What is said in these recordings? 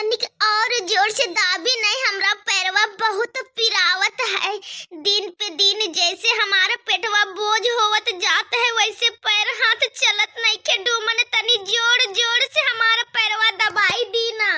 तनिक और जोर से दाबी नहीं, हमरा पैरवा बहुत पिरावत है। दिन पे दिन जैसे हमारा पेटवा बोझ होवत जात है वैसे पैर हाथ चलत नहीं के डूमन, तनी जोर जोर से हमारा पैरवा दबाई दी ना।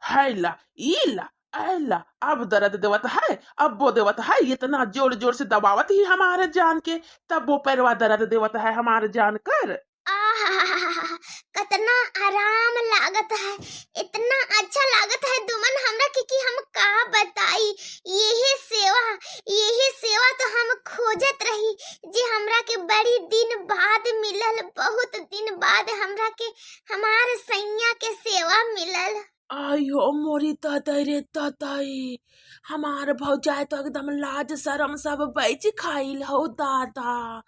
हैला ईला ऐला, अब दर्द देवत है, अब वो देवत है। इतना जोर जोर से दबावत ही हमारे जान के, तब वो पैरवा दर्द देवत है हमारे जान कर। आहा, कतना आराम लागत है, इतना अच्छा लागत है दुमन हमरा के कि हम का बताई। यही सेवा, यही सेवा तो हम खोजत रही जे हमरा के बड़ी दिन बाद मिलल। बहुत दिन बाद हमरा के हमार सैया के सेवा मिलल। आयो मोरी ततई रे ततई, हमार भौजाई तो एकदम लाज शरम सब बैच खाइल हो दादा।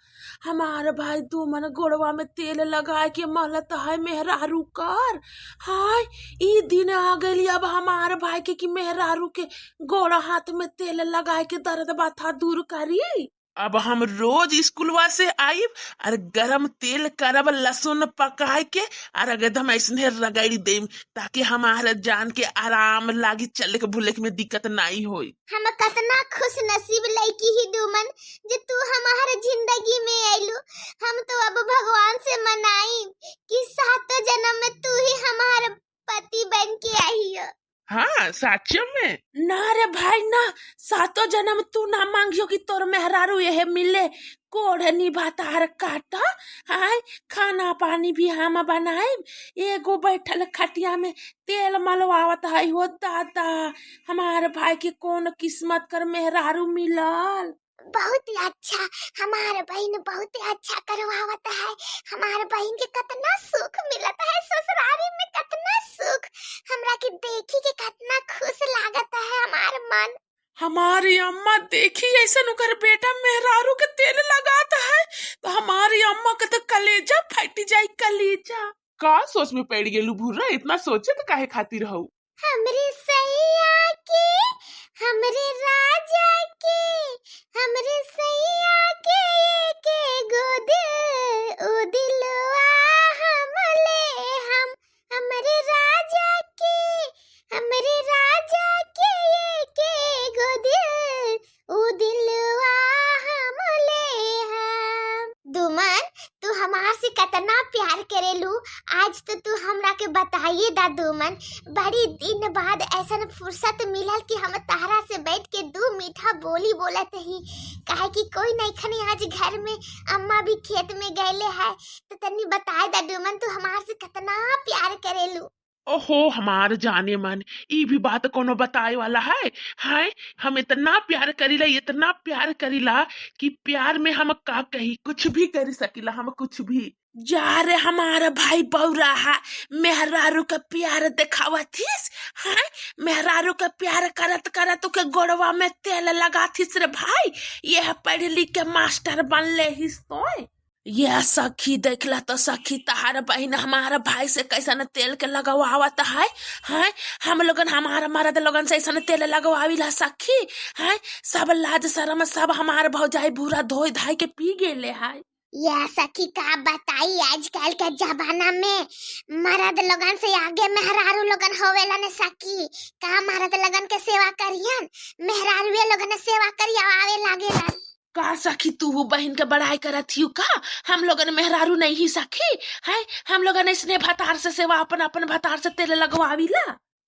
हमार भाई दुमन गोड़वा में तेल लगाए के मलत है मेहरारू कर। हाय, ई दिन आ गइल अब हमार भाई के कि मेहरारू के गोड़ हाथ में तेल लगाए के दर्द बाथा दूर करी। अब हम रोज स्कूलवा से आइब और गरम तेल करब लहसुन पकाए के और एकदम ऐसने रगड़ देम ताकि हमारे जान के आराम लागी, चले के भूले में दिक्कत नहीं होई। हम कतना खुश नसीब लड़की ही डूमन जे तू हमारे जिंदगी में आइलू। हम तो अब भगवान से मनाई कि सातों जन्म में तू ही हमारे पति बन के आई हो। हाँ साचो में ना रे भाई ना, सातों जन्म तू ना मांगियो कि तोर मेहरारू यह मिले। कोढ़ निभातार काटा हाय, खाना पानी भी हम बनाएब। एगो बैठल खटिया में तेल मलवावत है हो दादा। हमार भाई के कौन किस्मत कर मेहरारू मिलल। बहुत ही अच्छा, हमार बहन बहुत ही अच्छा करवावत है। हमार बहन के कतना सुख मिलत है ससुरारी में, कतना सुख। हमरा के देखी के कतना खुश लागत है हमार मन। हमारी अम्मा देखी ऐसा उनकर बेटा मेहरारू के तेल लगाता है तो हमारी अम्मा के तो कलेजा फट जाई, कलेजा। का सोच में पड़ गेलू भूरा, इतना सोचे तो काहे खातिर हो? हमरे सैया के, हमरे राजा के, हमरे सैया के गो दिल ओ दिलवा हम ले हम। हमरे राजा के, हमरे राजा के गो दिल ओ दिलवा हम ले हम। दुमन तू हमार से कतना प्यार करेलू, आज तो तू हमरा के बताइए दा दुमन। बड़ी दिन बाद ऐसा फुर्सत मिलल कि हम तारा से बैठ के दू मीठा बोली बोलत ही। काहे कि कोई नहीं खनी आज घर में, अम्मा भी खेत में गए है। तो तनी बताए दा दुमन तू हमार से कतना प्यार करेलू। ओहो हमार जाने मन, ई भी बात कोनो बताए वाला है? हाय, हम इतना प्यार करीला, इतना प्यार करीला कि प्यार में हम का कही, कुछ भी कर सकीला हम, कुछ भी। जा रे हमारा भाई बौरा है, मेहरारू का प्यार दिखावथिस। हाय, मेहरारू का प्यार करत करत के गोड़वा में तेल लगाथिस रे भाई। यह पढ़ लिख के मास्टर बनले हिस तो। यह सखी देखला तो सखी तहार बहन हमारा भाई से कैसन तेल के लगवावत है। हैं, हम लोगन हमारा मर्द लोगन से ऐसन तेल लगवाविला सखी। हैं, सब लाज शरम सब हमार भौजाई भूरा धोई धाई के पी गेले है। यह सखी का बताई, आजकल के जमाना में मर्द लोगन से आगे मेहरारू लोगन होवेला ने सखी। का मर्द लोगन के सेवा करियन, मेहरारूए लोगन सेवा करिया आवे लागेला। का सखी तू बहन के बड़ाई करत हियू का? हम लोगन मेहरारू नहीं ही सखी है, हम लोगन इसने भतार से सेवा अपन अपन भतार से तेल लगवाविला।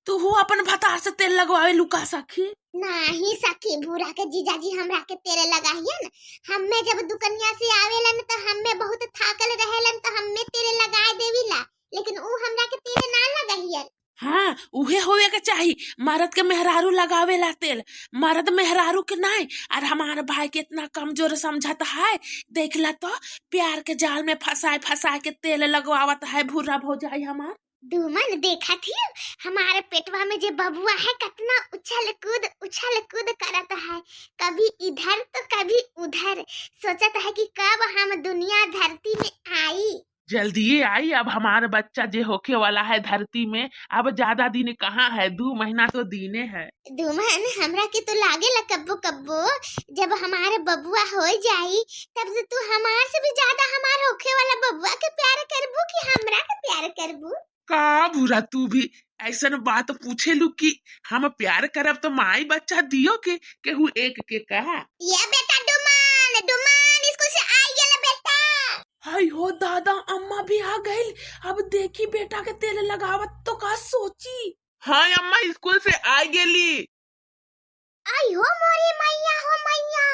तू अपन भतार से तेल लगवावे लुका सखी? नहीं सखी, भूरा के जीजाजी हमरा के तेल लगाहियन। हम्मे जब दुकनिया से आवेलन तो हम्मे बहुत थाकल रहेलन तो हम्मे तेल लगाए देविला, लेकिन ऊ हमरा के तेल ना लगाहियन। हाँ उहे होवे के चाही, मर्द के मेहरारू लगावेला तेल, मर्द मेहरारू के नहीं। और हमारे भाई के इतना कमजोर समझत है, देखला तो प्यार के जाल में फंसाए फंसाए के तेल लगवावत है भूरा भौजाई हमार। दुमन देखा थी हमारे पेटवा में जे बबुआ है कितना उछल कूद करत है, कभी इधर तो कभी उधर। सोचत है कि कब हम दुनिया धरती में आई। जल्दी आई अब हमारे बच्चा जे होके वाला है धरती में, अब ज्यादा दिन कहाँ है, 2 महीना तो दिने है। दुमन हमरा के तो लागे कब्बो कब्बो जब हमारे बबुआ हो जाई तब से तू हमार से भी ज्यादा हमार होखे वाला बबुआ के प्यार करबू कि हमरा के प्यार करबू? का भूरा तू भी ऐसन बात पूछेलू कि हम प्यार करब तो माई बच्चा दियो के केहू एक के कहा। ये बेटा डुमन, डुमन स्कूल से आई गेल बेटा। हाय हो दादा, अम्मा भी आ गई। अब देखी बेटा के तेल लगावत तो का सोची। हाँ अम्मा स्कूल से आ गेली। आई हो मोरी मैया, हो मैया,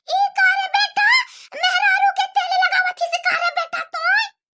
ई का रे बेटा मेहरारू के तेल लगावत ही से का रे बेटा तो?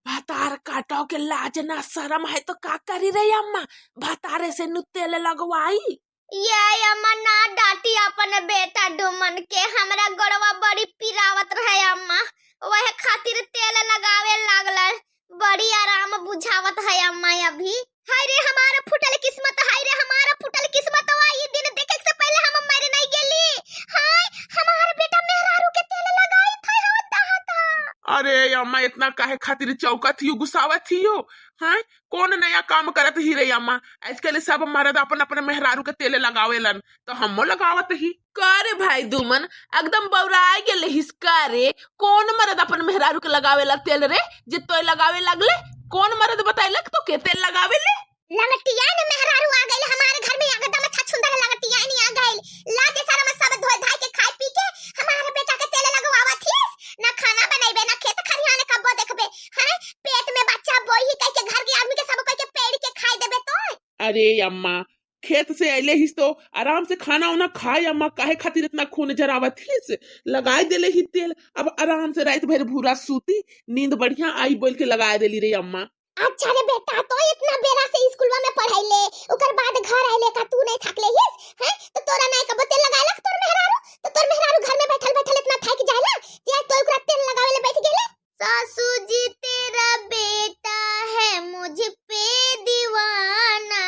भातार काटो के लाज ना शरम है तो का करी रे अम्मा, भातारे से नु तेल लगवाई। ये अम्मा ना डांटी अपन बेटा डुमन के, हमरा गड़वा बड़ी पिरावत रहे अम्मा, वह खातिर तेल लगावे लागल, बड़ी आराम बुझावत है अम्मा अभी। हाय रे हमारा फुटल किस्मत, हाय रे हमारा फुटल किस्मत, वा ई दिन देखे से पहले हम मर नहीं गेली। हाय हमारा बेटा मेहरारू के तेल लगाई थे हो दाता। अरे अम्मा इतना काहे खातिर चौका थियो गुस्सावा थियो? हाँ कौन नया काम करत ही रे अम्मा, आजकल सब मर्द अपन अपन मेहरारू के तेल लगावेलन तो हमो लगावत ही। करे भाई दुमन एकदम बौराई गेले हिसका रे, कौन मर्द अपन मेहरारू के लगावेला तेल रे जे तोय लगावे लागले? कौन मर्द बताइलक तो के तेल लगावे ले? लंगटिया ने मेहरारू आ गइल हमारे घर में, एकदम अच्छा सुंदर लंगटिया ने आ गइल, लाजे सारा में सब धोए धाई के खाए पी के हमारे बेटा के तेल लगवावत थीस, ना खाना बनैबे ना खेत खरिहान कब्बो देखबे, हैं पेट में बच्चा बोई ही कह के घर के आदमी के सब कह के पेड़ के खाई देबे तो। अरे अम्मा खेत से अले ही तो आराम से खाना उना खाए अम्मा, काहे खातिर इतना खून जरावत हिस? लगाए देले ही तेल, अब आराम से रात भर भूरा सूती, नींद बढ़िया आई बोल के लगाए देली रे अम्मा। अच्छा रे बेटा तो इतना बेरा से स्कूलवा में पढ़ैले ओकर बाद घर आइले का तू नहीं थकले हिस? हैं तो तोरा नहीं कबो तेल लगाइलक तोर मेहरारू? तो तोर मेहरारू घर में बैठल बैठल इतना थक जाइला जे तो ओकरा तेल लगावे ले बैठ गेले। सासू जी तेरा बेटा है मुझ पे दीवाना,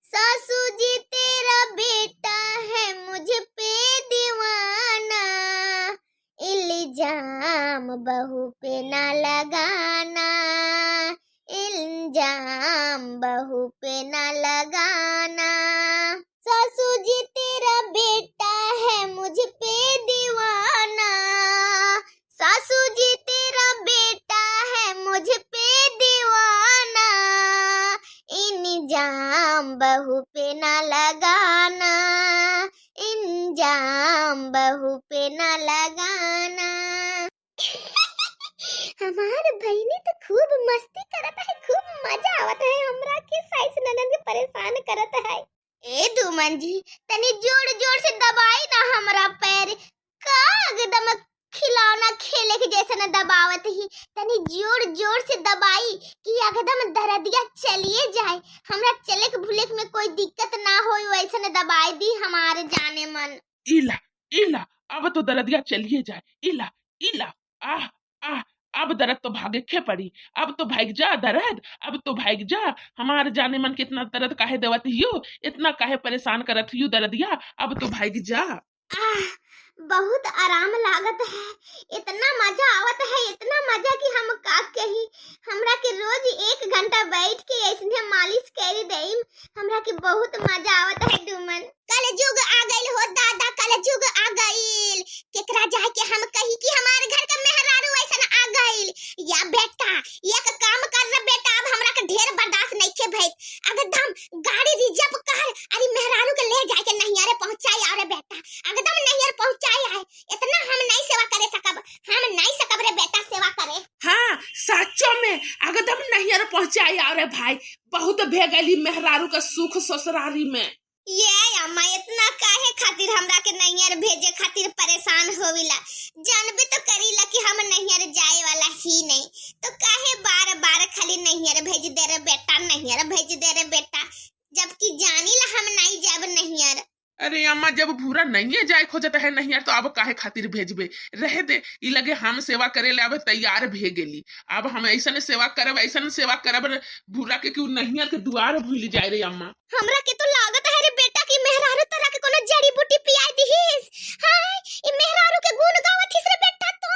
सासू जी तेरा बेटा है मुझ पे दीवाना, इल्जाम बहू पे ना लगाना, इल्जाम बहू पे ना लगाना, सासू जी तेरा बेटा है मुझ पे दीवाना, सासू जी तेरा बेटा है मुझ पे दीवाना, इल्जाम बहू पे ना लगाना, इंजाम बहू पे ना लगाना। हमार बहनी तो खूब मस्ती करत है, खूब मजा आवत है हमरा के साइस ननद के परेशान करत है। ए दुमन जी तनी जोर जोर से दबाई ना हमरा पैर, का एकदम खिलौना खेले के जैसे न दबावत ही, तनी जोर जोर से दबाई कि एकदम दर्दिया चलिए जाए, हमरा चले के भूले में कोई दिक्कत ना होई, वैसे न दबाई दी हमारे जाने मन। इला इला अब तो दर्दिया चलिए जाए, इला इला आह आह अब दर्द तो भागे खे पड़ी, अब तो भाग जा दर्द, अब तो भाग जा, हमारे जाने मन के इतना दर्द काहे देवत हियो, इतना काहे परेशान करत हियो दर्दिया, अब तो भाग जा। आह बहुत आराम लागत है, इतना मजा आवत है, इतना मजा कि हम का कही, हमरा के रोज 1 घंटा बैठ के ऐसने मालिश करी देम, हमरा के बहुत मजा आवत है डुमन। कल जुग आ गइल हो दादा, कल जुग आ गइल, केकरा जाए के हम कही कि हमारे घर का मेहरारू ऐसन आ गइल। या बेटा एक काम कर रे बेटा, अब हमरा के ढेर बर्दाश्त नहीं के भई, अगर गाड़ी रिजर्व कर, अरे मेहरारू के ले जाए के नहियारे पहुंचाई आ रे बेटा, एकदम नहियर पहुंचाई आए, इतना हम नहीं सेवा करे सकब, हम नहीं सकब रे बेटा सेवा करे। हाँ साचो में एकदम नहियर पहुंचाई आ रे भाई, बहुत भेगली मेहरारू का सुख ससुरारी में। ये अम्मा इतना काहे खातिर हमरा के नैहर भेजे खातिर परेशान होविला, जानबे तो करीला कि हम नैहर जाए वाला ही नहीं, तो काहे बार बार खाली नैहर भेज दे रे बेटा, नैहर भेज दे रे बेटा, जबकि जानीला हम नहीं जाब नैहर। अरे अम्मा जब भूरा नहीं जाए खोजत है नहीं यार तो अब काहे खातिर भेजबे, रहे दे, ई लगे हम सेवा करे ले अब तैयार भे गेली, अब हम ऐसन सेवा करब ऐसन सेवा करब भूरा के कि नहियर के दुआर भूल जाए रे अम्मा। हमरा के तो लागत है रे बेटा कि मेहरारू तोरा के कोनो जड़ी बूटी पियाई दिहिस, हाय ई मेहरारू के गुण गावत हिस रे बेटा, तो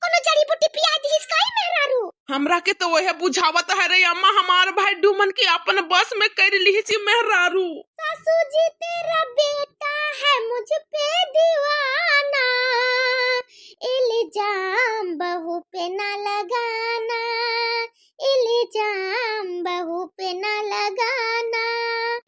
कोनो जड़ी बूटी पियाई दिहिस काई मेहरारू? हमरा के तो वह बुझावत है रे अम्मा, हमार भाई डुमन के अपन बस में कर लिही छी मेहरारू। सासू जी तेरा बेटा है मुझ पे दीवाना, इल्जाम बहू पे ना लगाना, इल्जाम से ना लगाना।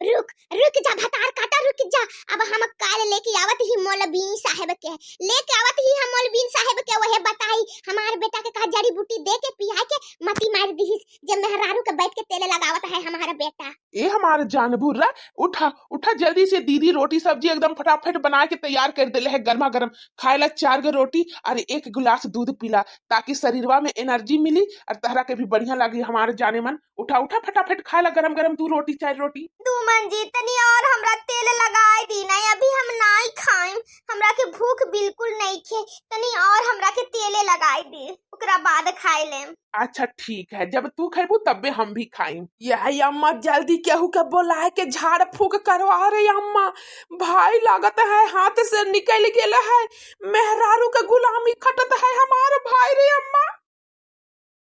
रुक रुक जा भतार काटा, रुक जा। अब हम काल लेके आवत ही मौलवी साहब के, लेके आवत ही हम मौलवी साहब के, वहे बताई हमार बेटा के कहा जड़ी बूटी दे के पिया के मती मार दीहिस, जब मेहरारू के बैठ के तेल लगावत है हमारा बेटा। ए हमारे जान भुर्रा, उठा उठा जल्दी से, दीदी रोटी सब्जी एकदम फटाफट बना के तैयार कर देले है गर्मा गर्म। खाए ला 4 गो रोटी और 1 गिलास दूध पीला, ताकि शरीरवा में एनर्जी मिली और तहरा के भी बढ़िया लगी हमारे जाने मन। उठा उठा फटाफट खाए ला गरम गरम 2 रोटी 4 रोटी। दुमन जी तनी और हमरा तेल लगाए दी ना, अभी हम नहीं खाइम, हमरा के भूख बिल्कुल नहीं खे, तनी और हमरा के तेले लगाए दी, ओकरा बाद खाए लेम। अच्छा ठीक है, जब तू खेबू तबे हम भी खाइम। यह अम्मा जल्दी केहू के बोलाए के झाड़ फूक करवा रे अम्मा, भाई लागत है हाथ से निकल गेल है, मेहरारू के गुलामी खटत है हमार भाई रे अम्मा।